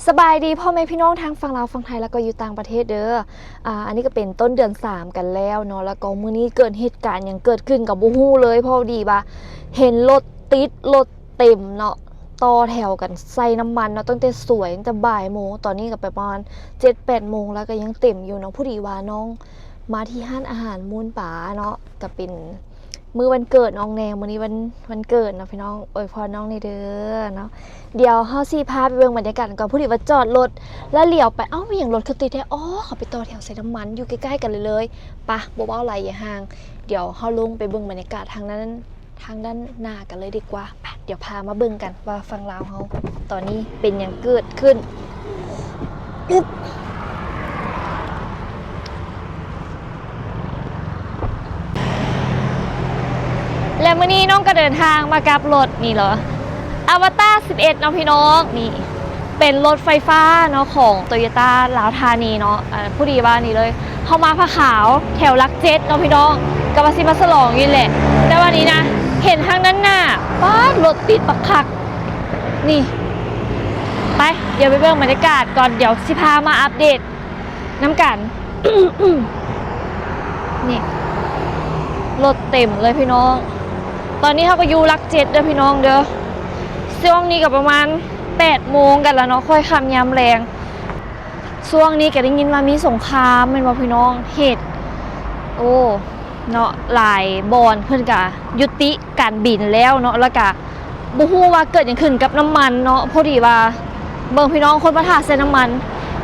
ສະບາຍດີພໍ່ແມ່ພີ່ນ້ອງທາງຝັ່ງລາວ, ຝັ່ງໄທ ແລ້ວກໍຢູ່ຕ່າງປະເທດເດີ. ອ່າ ອັນນີ້ກໍເປັນຕົ້ນເດືອນສາມກັນແລ້ວເນາະ, ແລ້ວກໍມື້ນີ້ເກີດເຫດການຫຍັງເກີດຂຶ້ນກໍບໍ່ຮູ້ເລີຍ, ພໍດີວ່າເຫັນລົດຕິດ ລົດເຕັມເນາະ, ຕໍ່ແຖວກັນໃສ່ນ້ຳມັນເນາະ, ຕັ້ງແຕ່ສວຍ ຕັ້ງແຕ່ບ່າຍໂມງ, ຕອນນີ້ກໍໄປປະມານເຈັດແປດໂມງແລ້ວ ກໍຍັງເຕັມຢູ່ເນາະ. ພໍດີວ່ານ້ອງມາທີ່ຮ້ານອາຫານມູນປາເນາະ, ກໍເປັນ ມື້ວັນເກີດນ້ອງແນງ, ມື້ນີ້ວັນ ວັນເກີດເນາະພີ່ນ້ອງ, ອວຍພອນນ້ອງແດ່ເດີເນາະ. ດຽວເຮົາຊິພາໄປເບິ່ງບັນຍາກາດກ່ອນ. ພໍດີວ່າຈອດລົດແລ້ວຫຼຽວໄປ, ເອົ້າ ມີຫຍັງລົດຄືຕິດແທ້? ອໍ ເຂົາໄປຕໍ່ແຖວໃສ່ນ້ຳມັນຢູ່ໃກ້ໆກັນເລີຍ. ປະ ບໍ່ເວົ້າຫຼາຍ ຢ່າຫ່າງ, ດຽວເຮົາລົງໄປເບິ່ງບັນຍາກາດທາງນັ້ນ ທາງດ້ານໜ້າກັນເລີຍດີກວ່າ. ໄປ ດຽວພາມາເບິ່ງກັນວ່າຝັ່ງລາວເຮົາຕອນນີ້ເປັນຫຍັງເກີດຂຶ້ນ. ອຶບ ແລະ ມື້ນີ້ນ້ອງກໍເດີນທາງມາກັບລົດນີ້ເນາະ ອາວະຕາສິບເອັດເນາະພີ່ນ້ອງ. ນີ້ເປັນລົດໄຟຟ້າເນາະ ຂອງໂຕໂຍຕ້າລາວທານີເນາະ. ອາ ພໍດີວ່ານີ້ເລີຍ ເຮົາມາຜ້າຂາວແຖວຫຼັກເຈັດເນາະພີ່ນ້ອງ, ກໍວ່າຊິມາສະຫຼອງຢູ່ແຫຼະ, ແຕ່ວ່ານີ້ນະ ເຫັນທາງດ້ານໜ້າ ປາດ ລົດຕິດບັກຄັກ. ນີ້ ໄປ ດຽວໄປເບິ່ງບັນຍາກາດກ່ອນ, ດຽວຊິພາມາອັບເດດນຳກັນ. ນີ້ ລົດເຕັມເລີຍພີ່ນ້ອງ. ຕອນນີ້ເຮົາກໍຢູ່ຫຼັກເຈັດເດີພີ່ນ້ອງເດີ. ຊ່ວງນີ້ກໍປະມານແປດໂມງກັນແລ້ວເນາະ, ຄ່ອຍຄ່ຳຍາມແລງ. ຊ່ວງນີ້ກໍໄດ້ຍິນວ່າມີສົງຄາມແມ່ນບໍ່ພີ່ນ້ອງ? ເຫດ ໂອ້ ເນາະ ຫຼາຍບ່ອນເພິ່ນກະຍຸຕິການບິນແລ້ວເນາະ, ແລ້ວກະບໍ່ຮູ້ວ່າເກີດຫຍັງຂຶ້ນກັບນ້ຳມັນເນາະ. ພໍດີວ່າເບິ່ງພີ່ນ້ອງ ຄົນມາຖ້າໃສ່ນ້ຳມັນ,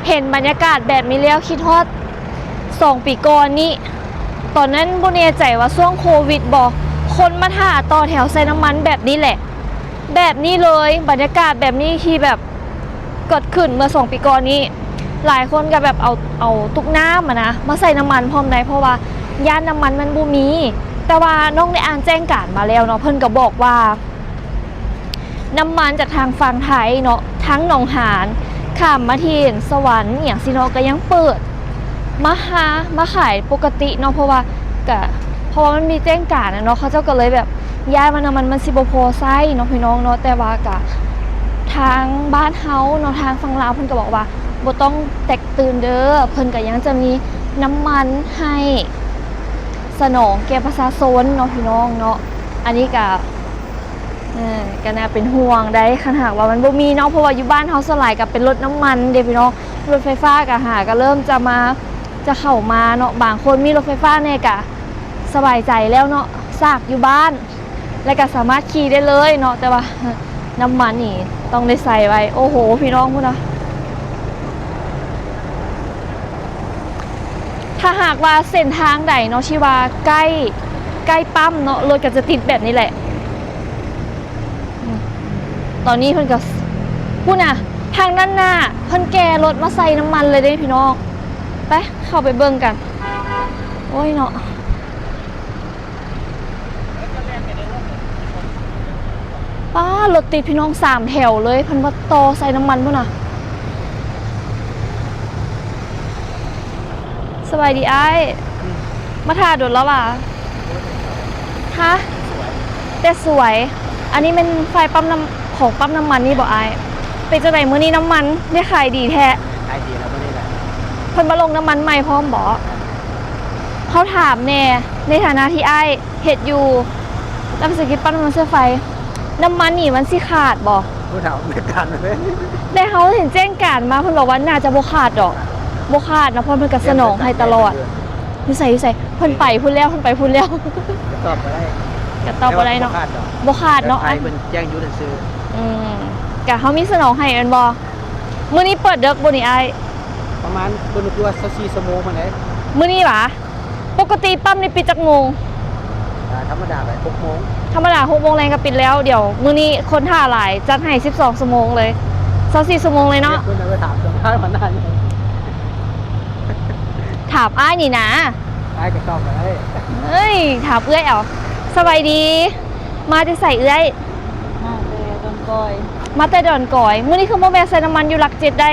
ເຫັນບັນຍາກາດແບບນີ້ແລ້ວຄິດຮອດສອງປີກ່ອນນີ້. ຕອນນັ້ນບໍ່ແນ່ໃຈວ່າຊ່ວງໂຄວິດບໍ່, ຄົນມາຖ້າຕໍ່ແຖວໃສ່ນ້ຳມັນແບບນີ້ແຫຼະ, ແບບນີ້ເລີຍ, ບັນຍາກາດແບບນີ້ທີ່ແບບ ເກີດຂຶ້ນເມື່ອສອງປີກ່ອນນີ້, ຫຼາຍຄົນກໍແບບເອົາ ເອົາຕຸກນ້ຳຫັ້ນນະ ມາໃສ່ນ້ຳມັນພ້ອມໄດ໋ ເພາະວ່າຢ້ານນ້ຳມັນມັນບໍ່ມີ. ແຕ່ວ່ານ້ອງໄດ້ອ່ານແຈ້ງການມາແລ້ວເນາະ, ເພິ່ນກໍບອກວ່າ ນ້ຳມັນຈາກທາງຝັ່ງໄທເນາະ, ທາງໜອງຫານ ຂ້າມມາທີ່ສະຫວັນອີ່ຫຍັງຊີ້ເນາະ, ກໍຍັງເປີດມາຫາ ມາຂາຍປົກກະຕິເນາະ, ເພາະວ່າ ກະເພາະວ່າມັນມີແຈ້ງການນະເນາະ, ເຂົາເຈົ້າກໍເລີຍແບບຢ້ານວ່ານ້ຳມັນມັນຊິບໍ່ພໍໃຊ້ເນາະພີ່ນ້ອງເນາະ. ແຕ່ວ່າກະທາງບ້ານເຮົາເນາະ, ທາງຝັ່ງລາວເພິ່ນກໍບອກວ່າບໍ່ຕ້ອງແຕກຕື່ນເດີ, ເພິ່ນກໍຍັງຈະມີນ້ຳມັນໃຫ້ສະໜອງແກ່ປະຊາຊົນເນາະພີ່ນ້ອງເນາະ. ອັນນີ້ກະ ເອີ ກະໜ້າເປັນຫ່ວງໄດ໋ ຄັນຫາກວ່າມັນບໍ່ມີເນາະ, ເພາະວ່າຢູ່ບ້ານເຮົາສ່ວນຫຼາຍກະເປັນລົດນ້ຳມັນເດ້ພີ່ນ້ອງ, ລົດໄຟຟ້າກະຫາ ກະເລີ່ມຈະມາ ຈະເຂົ້າມາເນາະ. ບາງຄົນມີລົດໄຟຟ້າແດ່ກະສະບາຍໃຈແລ້ວເນາະ, ສາກຢູ່ບ້ານ ແລ້ວກະສາມາດຂີ່ໄດ້ເລີຍເນາະ. ແຕ່ວ່ານ້ຳມັນນີ້ຕ້ອງໄດ້ໃສ່ໄວ້. ໂອ້ໂຫ ພີ່ນ້ອງພຸ້ນນະ, ຖ້າຫາກວ່າເສັ້ນທາງໃດເນາະ ທີ່ວ່າໃກ້ ໃກ້ປ້ຳເນາະ, ລົດກໍຈະຕິດແບບນີ້ແຫຼະ. ຕອນນີ້ເພິ່ນກໍ ພຸ້ນນະ ທາງດ້ານໜ້າເພິ່ນແກ່ລົດມາໃສ່ນ້ຳມັນເລີຍເດ້ພີ່ນ້ອງ. ໄປ ເຂົ້າໄປເບິ່ງກັນ. ໂອ້ຍເນາະ ປ້າ ລົດຕິດພີ່ນ້ອງ ສາມແຖວເລີຍ, ເພິ່ນມາຕໍ່ໃສ່ນ້ຳມັນພຸ້ນນະ. ສະບາຍດີອ້າຍ. ອືມ ມາຖ້າດົນແລ້ວຫວາ? ຮະ? ແຕ່ສວຍ. ອັນນີ້ແມ່ນຝ່າຍປ້ຳນ້ຳ ຂອງປ້ຳນ້ຳມັນນີ້ບໍ່ອ້າຍ? ເປັນຈັ່ງໃດມື້ນີ້ນ້ຳມັນໄດ້ຂາຍດີແທ້? ຂາຍດີແລ້ວມື້ນີ້ນະ. ເພິ່ນມາລົງນ້ຳມັນໃໝ່ພ້ອມບໍ່? ເຮົາຖາມແດ່ ໃນຖານະທີ່ອ້າຍ ເຮັດຢູ່ລັດວິສາຫະກິດປ້ຳນ້ຳມັນເຊື້ອໄຟ, ນ້ຳມັນນີ້ມັນຊິຂາດບໍ່? ຜູ້ຖາມແມ່ການເລີຍ. ແຕ່ເຮົາເຫັນແຈ້ງການມາ ເພິ່ນບອກວ່າໜ້າຈະບໍ່ຂາດດອກ. ບໍ່ຂາດນະ ເພາະເພິ່ນກໍສະໜອງໃຫ້ຕະຫຼອດ. ຢູ່ໃສ? ຢູ່ໃສ? ເພິ່ນໄປພຸ້ນແລ້ວ, ເພິ່ນໄປພຸ້ນແລ້ວ. ກໍຕອບບໍ່ໄດ້. ກໍຕອບບໍ່ໄດ້ເນາະ. ແຕ່ວ່າບໍ່ຂາດດອກ. ບໍ່ຂາດເນາະ. ແຕ່ໄປເພິ່ນແຈ້ງຢຸດຊື່. ອືມ ກະເຮົາມີສະໜອງໃຫ້ແມ່ນບໍ່? ມື້ນີ້ເປີດເດິກບໍ່ນີ້ອ້າຍ? ປະມານ ເພິ່ນວ່າຊາວສີ່ຊົ່ວໂມງພຸ້ນເດ້. ມື້ນີ້ຫວາ? ປົກກະຕິປ້ຳນີ້ປິດຈັກໂມງ? ອ່າ ທຳມະດາໄປຫົກໂມງ. ທຳມະດາຫົກໂມງແລງກໍປິດແລ້ວ. ດຽວມື້ນີ້ຄົນຖ້າຫຼາຍ ຈັດໃຫ້ສິບສອງຊົ່ວໂມງເລີຍ, ຊາວສີ່ຊົ່ວໂມງເລີຍເນາະ. ເພິ່ນເອົາໄປຖາມຊາວບ້ານມານານ. ຖາມອ້າຍນີ້ນາ. ອ້າຍກໍຕອບໄດ້. ເອີຍ ຖາມເອື້ອຍເອົາ. ສະບາຍດີ. ມາແຕ່ໃສເອື້ອຍ? ມາແຕ່ດອນກອຍ. ມາແຕ່ດອນກອຍ. ມື້ນີ້ຄືມາແວ່ໃສ່ນ້ຳມັນຢູ່ຫຼັກເຈັດໄດ້?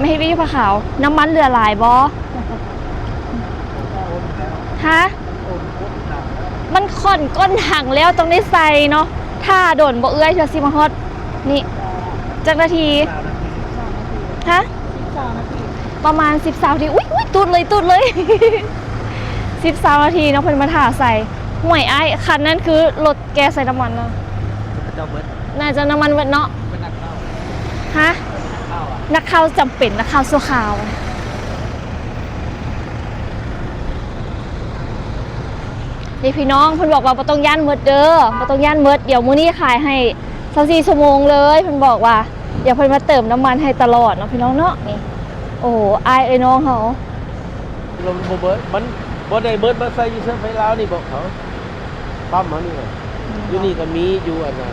ມາເຮັດວຽກຢູ່ຜາຂາວ. ນ້ຳມັນເຫຼືອຫຼາຍບໍ່? ຮະ? ມັນຂ້ອນກົ້ນຖັງແລ້ວ ຕ້ອງໄດ້ໃສ່ເນາະ. ຖ້າດົນບໍ່ເອື້ອຍ ເທື່ອຊິມາຮອດນີ້? ຈັກນາທີ? ຮະ? ປະມານສິບຊາວນາທີ. ອຸ້ຍ ອຸ້ຍ ຕູດເລີຍ ຕູດເລີຍ. ສິບຊາວນາທີເນາະ ເພິ່ນມາຖ້າໃສ່. ຫ້ວຍ ອ້າຍ ຄັນນັ້ນຄືລົດແກ່ໃສ່ນ້ຳມັນນະ. ເຂົາເຈົ້າເບິດ. ໜ້າຈະນ້ຳມັນເບິດເນາະ. ເປັນນັກຂ່າວ. ຮະ? ເປັນນັກຂ່າວອະ. ນັກຂ່າວຈຳເປັນ ນັກຂ່າວຊົ່ວຄາວ. ນີ້ພີ່ນ້ອງ ເພິ່ນບອກວ່າບໍ່ຕ້ອງຢ້ານໝົດເດີ ບໍ່ຕ້ອງຢ້ານໝົດ. ດຽວມື້ນີ້ຂາຍໃຫ້ຊາວສີ່ຊົ່ວໂມງເລີຍ ເພິ່ນບອກວ່າ. ດຽວເພິ່ນມາເຕີມນ້ຳມັນໃຫ້ຕະຫຼອດເນາະ ພີ່ນ້ອງເນາະ. ນີ້ ໂອ້ ອ້າຍເອີຍ ນ້ອງເຮົາ. ລະມັນບໍ່ເບິດ ມັນບໍ່ໄດ້ເບິດມາໃສ່ຢູ່ເຊືອກໄຟລາວນີ້ບໍ ເຂົາປ້ຳເຮົານີ້ນະ. ອືມ ຢູ່ນີ້ກໍມີ ຢູ່ອັນນ່າ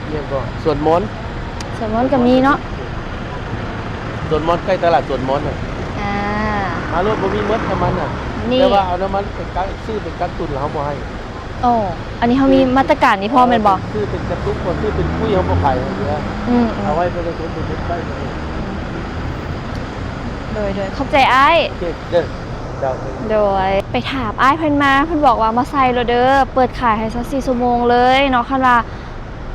ອີ່ຫຍັງກໍ ສວນມອນ ສວນມອນກໍມີເນາະ. ສວນມອນ ໃກ້ຕະຫຼາດສວນມອນນະ. ອ່າ ມາໂລດ ບໍ່ມີໝົດນ້ຳມັນນະ. ນີ້ ແຕ່ວ່າເອົານ້ຳມັນໄປກັກ ຊື້ໄປກັກຕຸນ ແລ້ວເຮົາບໍ່ໃຫ້. ອໍ ອັນນີ້ເຮົາມີມາດຕະການນີ້ພ້ອມແມ່ນບໍ່? ຊື້ເປັນກະຕຸກ ບໍ່ຊື້ເປັນຄຸຍ ເຮົາບໍ່ຂາຍໃຫ້ເຫຼືອ. ອືມໆ ເອົາໄວ້ປະຊາຊົນເປັນຄົນໃຊ້. ໂດຍໆ ຂອບໃຈອ້າຍ. ໂອເຄ ເດີ ເຈົ້າ. ໂດຍ ໄປຖາມອ້າຍເພິ່ນມາ ເພິ່ນບອກວ່າມາໃສ່ໂລດເດີ ເປີດຂາຍໃຫ້ຊາວສີ່ຊົ່ວໂມງເລີຍເນາະ. ຄັນວ່າ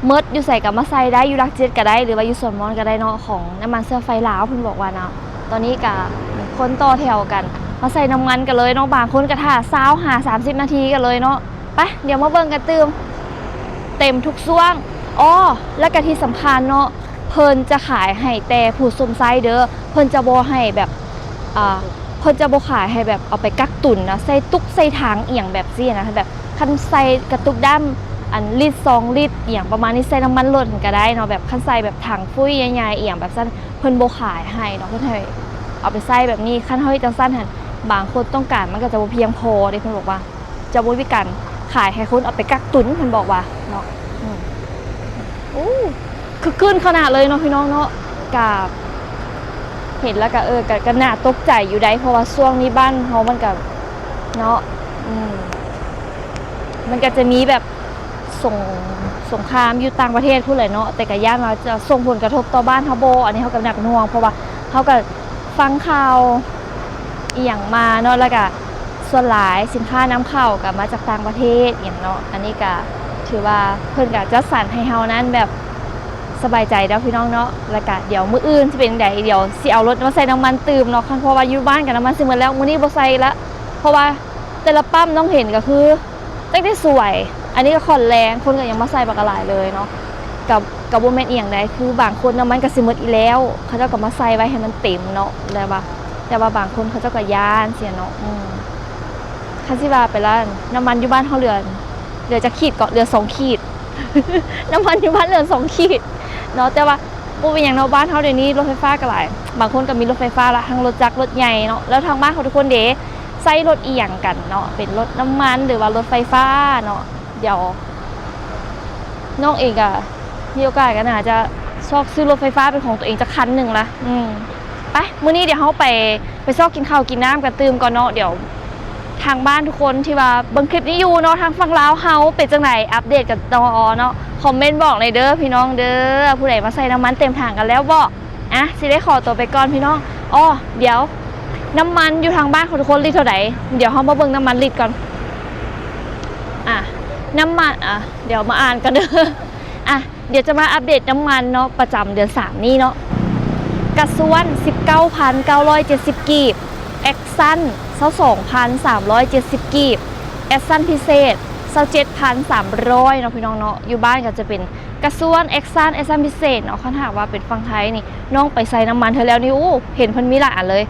ໝົດຢູ່ໃສກໍມາໃສ່ໄດ້ ຢູ່ຫຼັກເຈັດກໍໄດ້ ຫຼືວ່າຢູ່ສວນມອນກໍໄດ້ເນາະ ຂອງນ້ຳມັນເຊື້ອໄຟລາວ ເພິ່ນບອກວ່າເນາະ. ຕອນນີ້ກໍຄົນຕໍ່ແຖວກັນມາໃສ່ນ້ຳມັນກັນເລີຍເນາະ. ບາງຄົນກໍຖ້າຊາວຫາສາມສິບນາທີກັນເລີຍເນາະ. ໄປ ດຽວມາເບິ່ງກັນຕື່ມ ເຕັມທຸກຊ່ວງ. ອໍ ແລ້ວກະທີ່ສຳຄັນເນາະ ເພິ່ນຈະຂາຍໃຫ້ແຕ່ຜູ້ຊົມໃຊ້ເດີ ເພິ່ນຈະບໍ່ໃຫ້ແບບ ອ່າ ເພິ່ນຈະບໍ່ຂາຍໃຫ້ແບບເອົາໄປກັກຕຸນນະ ໃສ່ຕຸກໃສ່ຖັງອີ່ຫຍັງແບບຊີ້ນະ. ແບບຄັນໃສ່ກະຕຸກດຳ ອັນລິດສອງລິດອີ່ຫຍັງປະມານນີ້ ໃສ່ນ້ຳມັນລົດຫັ້ນກະໄດ້ເນາະ. ແບບຄັນໃສ່ແບບຖັງຟຸ້ຍໃຫຍ່ໆອີ່ຫຍັງແບບຊັ້ນ ເພິ່ນບໍ່ຂາຍໃຫ້ເນາະ ເພິ່ນໃຫ້ເອົາໄປໃສ່ແບບນີ້. ຄັນເຮົາເຮັດຈັ່ງຊັ້ນຫັ້ນ ບາງຄົນຕ້ອງການ ມັນກໍຈະບໍ່ພຽງພໍເດ້ ເພິ່ນບອກວ່າ. ຈະບໍ່ມີການຂາຍໃຫ້ຄົນເອົາໄປກັກຕຸນ ເພິ່ນບອກວ່າເນາະ. ອືມ ໂອ້ ຄຶກຄື້ນຂະໜາດເລີຍເນາະ ພີ່ນ້ອງເນາະ. ກະເຫັນແລ້ວກະ ເອີ ກະ ກະໜ້າຕົກໃຈຢູ່ໃດ ເພາະວ່າຊ່ວງນີ້ບ້ານເຮົາມັນກະເນາະ ອືມ ມັນກະຈະມີແບບສົງ ສົງຄາມຢູ່ຕ່າງປະເທດພຸ້ນແຫຼະເນາະ. ແຕ່ກະຢ້ານວ່າຈະສົ່ງຜົນກະທົບຕໍ່ບ້ານເຮົາບໍ່ ອັນນີ້ເຮົາກະໜ້າເປັນຫ່ວງ ເພາະວ່າເຮົາກະ ຟັງຂ່າວອີ່ຫຍັງມາເນາະ ແລ້ວກະສ່ວນຫຼາຍສິນຄ້ານຳເຂົ້າກະມາຈາກຕ່າງປະເທດອີ່ຫຍັງເນາະ. ອັນນີ້ກະຖືວ່າເພິ່ນກະຈັດສັນໃຫ້ເຮົານັ້ນແບບສະບາຍໃຈເນາະ ພີ່ນ້ອງເນາະ. ແລ້ວກະດຽວມື້ອື່ນຊິເປັນຈັ່ງໃດ ດຽວຊິເອົາລົດມາໃສ່ນ້ຳມັນຕື່ມເນາະ. ຄັນ ເພາະວ່າຢູ່ບ້ານກະນ້ຳມັນຊິໝົດແລ້ວ ມື້ນີ້ບໍ່ໃສ່ລະ ເພາະວ່າແຕ່ລະປ້ຳນ້ອງເຫັນກະຄື ຕັ້ງແຕ່ສວຍ ອັນນີ້ກໍຂ້ອນແລງ ຄົນກໍຍັງມາໃສ່ບັກຫຼາຍເລີຍເນາະ. ກໍ ກໍບໍ່ແມ່ນອີ່ຫຍັງໃດ ຄືບາງຄົນນ້ຳມັນກໍຊິໝົດອີ່ແລ້ວ ເຂົາເຈົ້າກໍມາໃສ່ໄວ້ໃຫ້ມັນເຕັມເນາະ. ແຕ່ວ່າ ແຕ່ວ່າບາງຄົນເຂົາເຈົ້າກໍຢ້ານຊີ້ນະເນາະ. ອືມ ຄັນຊິວ່າໄປລະ ນ້ຳມັນຢູ່ບ້ານເຮົາເຫຼືອ ເຫຼືອຈັກຂີດເກາະ? ເຫຼືອສອງຂີດ ນ້ຳມັນຢູ່ບ້ານເຫຼືອສອງຂີດເນາະ. ແຕ່ວ່າບໍ່ເປັນຫຍັງເນາະ ບ້ານເຮົາດຽວນີ້ລົດໄຟຟ້າກໍຫຼາຍ ບາງຄົນກໍມີລົດໄຟຟ້າລະ ທັງລົດຈັກລົດໃຫຍ່ເນາະ. ແລ້ວທາງບ້ານເຮົາທຸກຄົນເດ ໃຊ້ລົດອີ່ຫຍັງກັນເນາະ ເປັນລົດນ້ຳມັນ ຫຼືວ່າລົດໄຟຟ້າເນາະ. ດຽວນ້ອງເອງກະມີໂອກາດກະໜ້າຈະຊອກຊື້ລົດໄຟຟ້າເປັນຂອງຕົວເອງຈັກຄັນໜຶ່ງລະ. ອືມ ໄປ ມື້ນີ້ດຽວເຮົາໄປ ໄປຊອກກິນເຂົ້າກິນນ້ຳກັນຕື່ມກ່ອນເນາະ. ດຽວທາງບ້ານທຸກຄົນທີ່ວ່າເບິ່ງຄລິບນີ້ຢູ່ເນາະ ທາງຝັ່ງລາວເຮົາເປັນຈັ່ງໃດ ອັບເດດກັນຕໍ່ເນາະ. ຄອມເມັນບອກແດ່ເດີ ພີ່ນ້ອງເດີ ຜູ້ໃດມາໃສ່ນ້ຳມັນເຕັມຖັງກັນແລ້ວບໍ? ອ່ະ ຊິໄດ້ຂໍຕົວໄປກ່ອນພີ່ນ້ອງ. ອໍ ດຽວ ນ້ຳມັນຢູ່ທາງບ້ານຂອງທຸກຄົນລິດເທົ່າໃດ? ດຽວເຮົາມາເບິ່ງນ້ຳມັນລິດກ່ອນ. ອ່ະ ນ້ຳມັນ ອ່ະ ດຽວມາອ່ານກັນເດີ. ອ່ະ ດຽວຈະມາອັບເດດນ້ຳມັນເນາະ ປະຈຳເດືອນສາມນີ້ເນາະ. ກາຊວນ ສິບເກົ້າພັນເກົ້າຮ້ອຍເຈັດສິບກີບ, ເອັກຊັນ ຊາວສອງພັນສາມຮ້ອຍເຈັດສິບກີບ, ເອັກຊັນພິເສດ ຊາວເຈັດພັນສາມຮ້ອຍເນາະ ພີ່ນ້ອງເນາະ. ຢູ່ບ້ານກໍຈະເປັນ ກາຊວນ ເອັກຊັນ ເອັກຊັນພິເສດເນາະ. ຄັນຫາກວ່າເປັນຝັ່ງໄທນີ້ ນ້ອງໄປໃສ່ນ້ຳມັນເທື່ອແລ້ວນີ້ ໂອ້ ເຫັນເພິ່ນມີຫຼາຍອັນເລີຍ.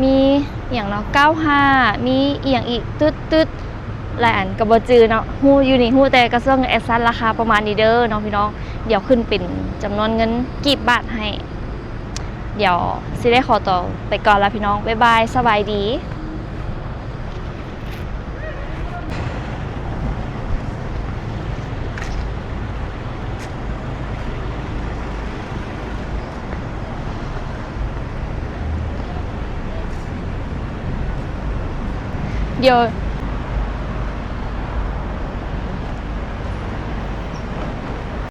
ມີຫຍັງເນາະ ເກົ້າຫ້າ ມີອີ່ຫຍັງອີກ ຕຶດໆ ຫຼາຍອັນກໍບໍ່ຈື່ເນາະ. ຮູ້ຢູ່ນີ້ ຮູ້ແຕ່ກາຊວນ ເອັກຊັນ ລາຄາປະມານນີ້ເດີເນາະ ພີ່ນ້ອງ. ດຽວຂຶ້ນເປັນຈຳນວນເງິນກີບບາດໃຫ້. ດຽວຊິໄດ້ຂໍຕົວໄປກ່ອນລະ ພີ່ນ້ອງ. ບາຍບາຍ ສະບາຍດີ. ດຽວ